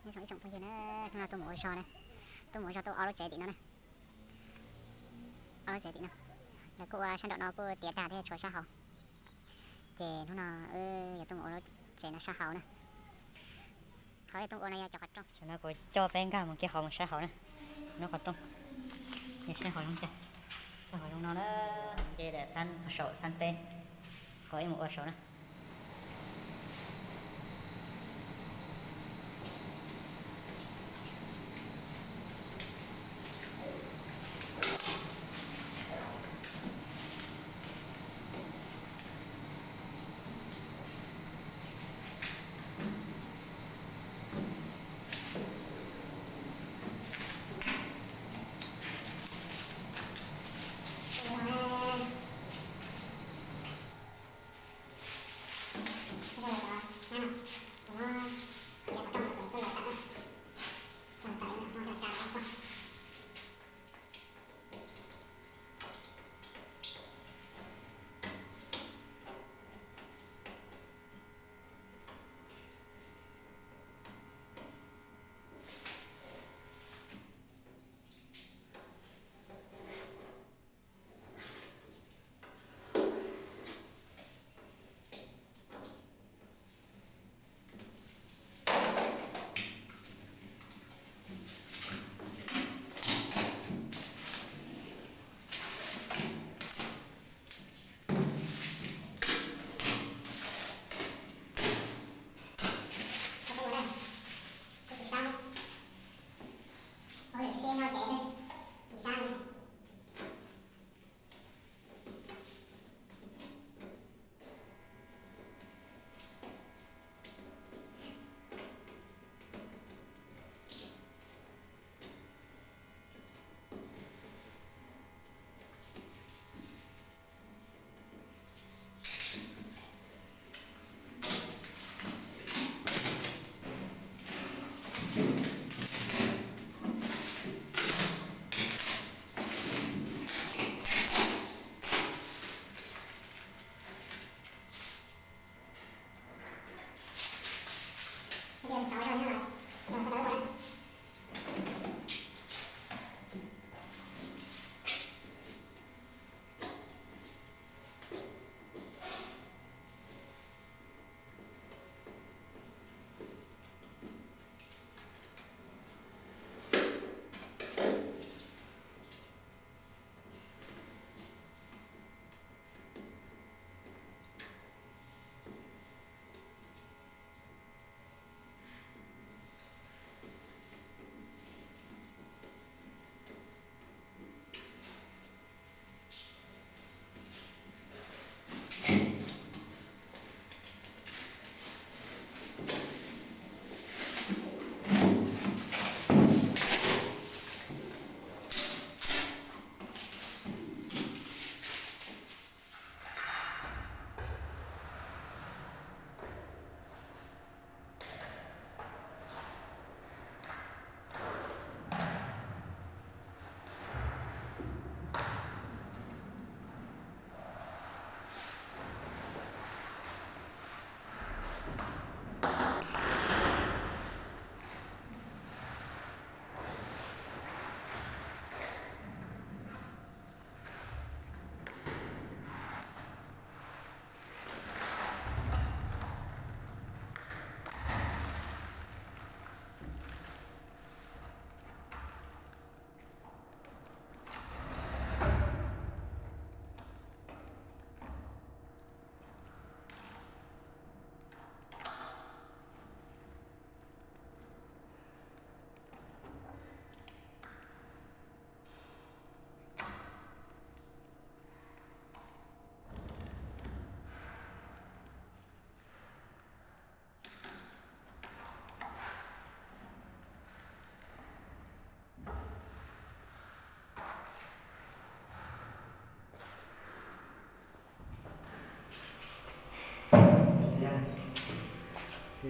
Ib tsoom phooj ywg na, hnub no tuaj mus ua zog na, tuaj mus ua zog tuaj ob lub tsev tim no na, ob lub tsev tim no, lawv kuj ua sab nraum no kuj tiav tag thiab tshuav sab hauv. Ces hnub no wb yuav tuaj mus ua lub tsev no sab hauv na. Qhov wb tuaj ua no yog cov qhov rooj. Tam no kuv coj peb nkag mus kiag qhov mus sab hauv na, lub qhov rooj. Yog sab hauv zoo cas, sab hauv zoo no na, nce saum xab peb, qhov wb mus ua saud na.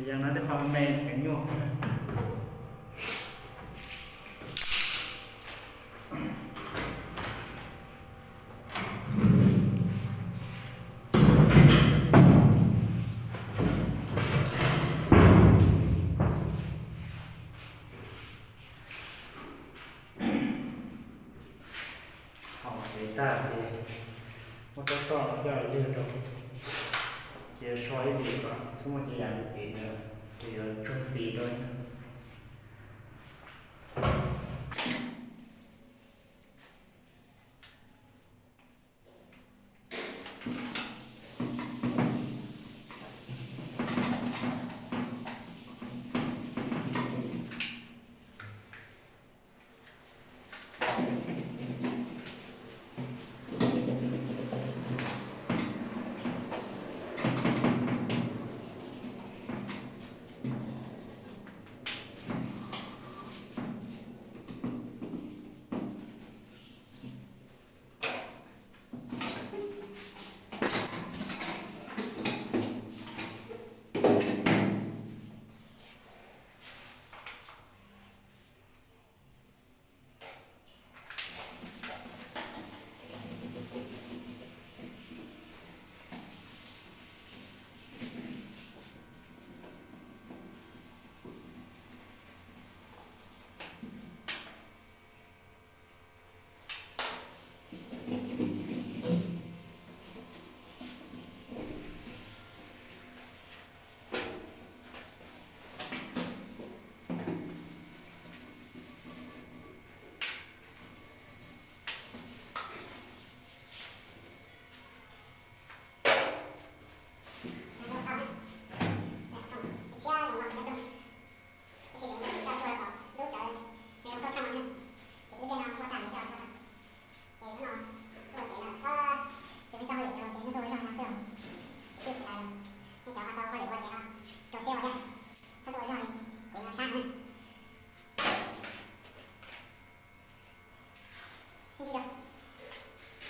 Yog no tej qho me me kev nyuaj. tag ces muab rab toj no coj los ywg rau, ces so ib lim ko xwb, muaj cov yam li tim ntawd ces yuav tsuag xis rau.